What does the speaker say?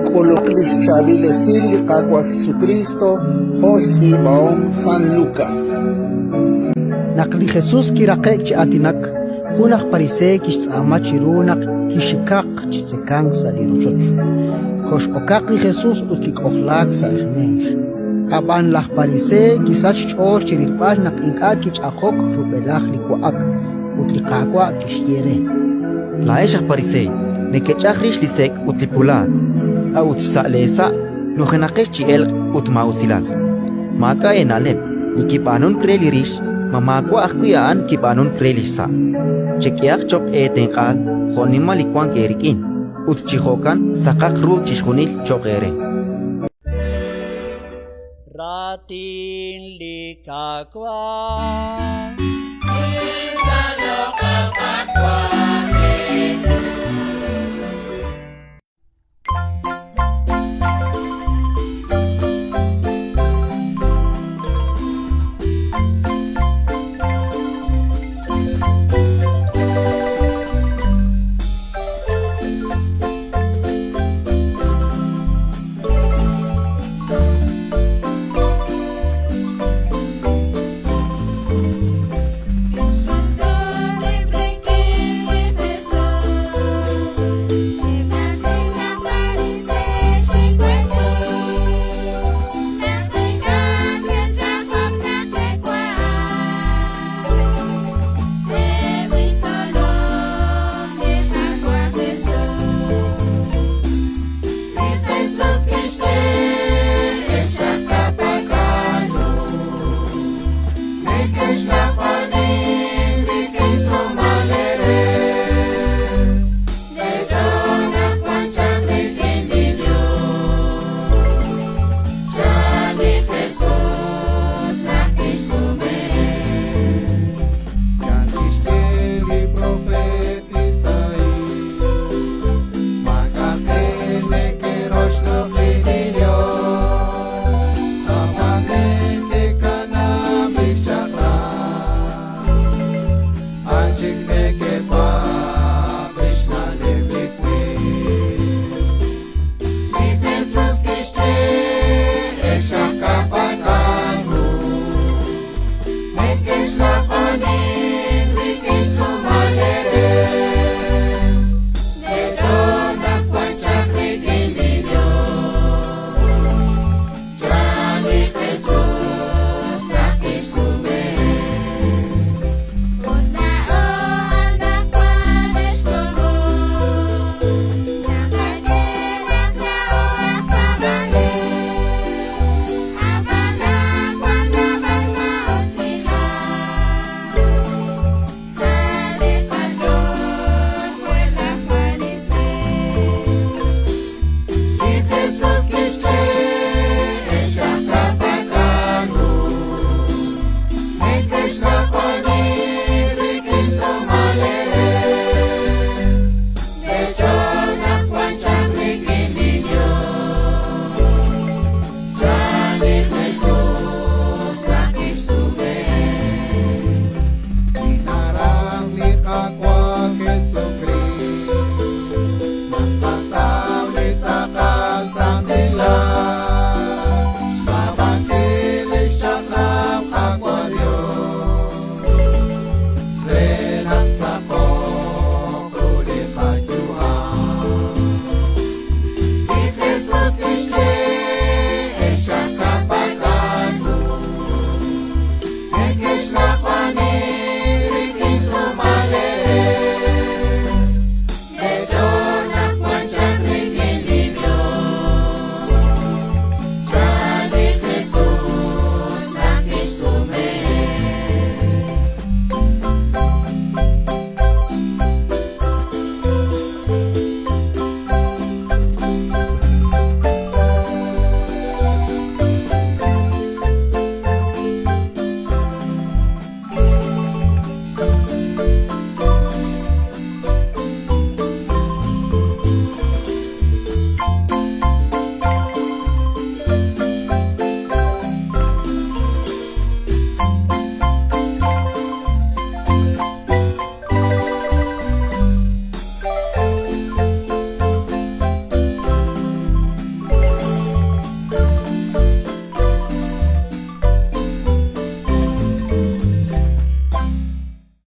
K'ulumaq li xchaab'il esil li Qaawa' Jesukriist jo' xtz'iib'ahom San Lukas. Naq li Jesus kiraqe'k chi aatinak, jun aj Pariseey kixtz'aama chiru naq kixikaq chi tzekank sa' li rochoch. Kox'okaq li Jesus ut kik'ojlaak sa' xmeex. Ab'an laj Pariseey kisachk xch'ool chi rilb'al naq ink'a' kich'ajok rub'elaj li wa'ak, Ut li Qaawa' kixye re: Laa'ex aj Pariseey nekech'aj rix li sek' ut li pulaat, a'ut xsa' leesa' nujenaqex chi elq' ut maa'usilal. Maak'a' eena'leb': li kib'aanunk re li rix, ma maawa' ajwi' a'an kib'aanunk re li xsa'? Chek'ehaq cho'q eetenq'aal jo'nimal li wank eerik'in, ut chi jo'kan saqaq ru chixjunil cho'q eere. Raatin li Qaawa'.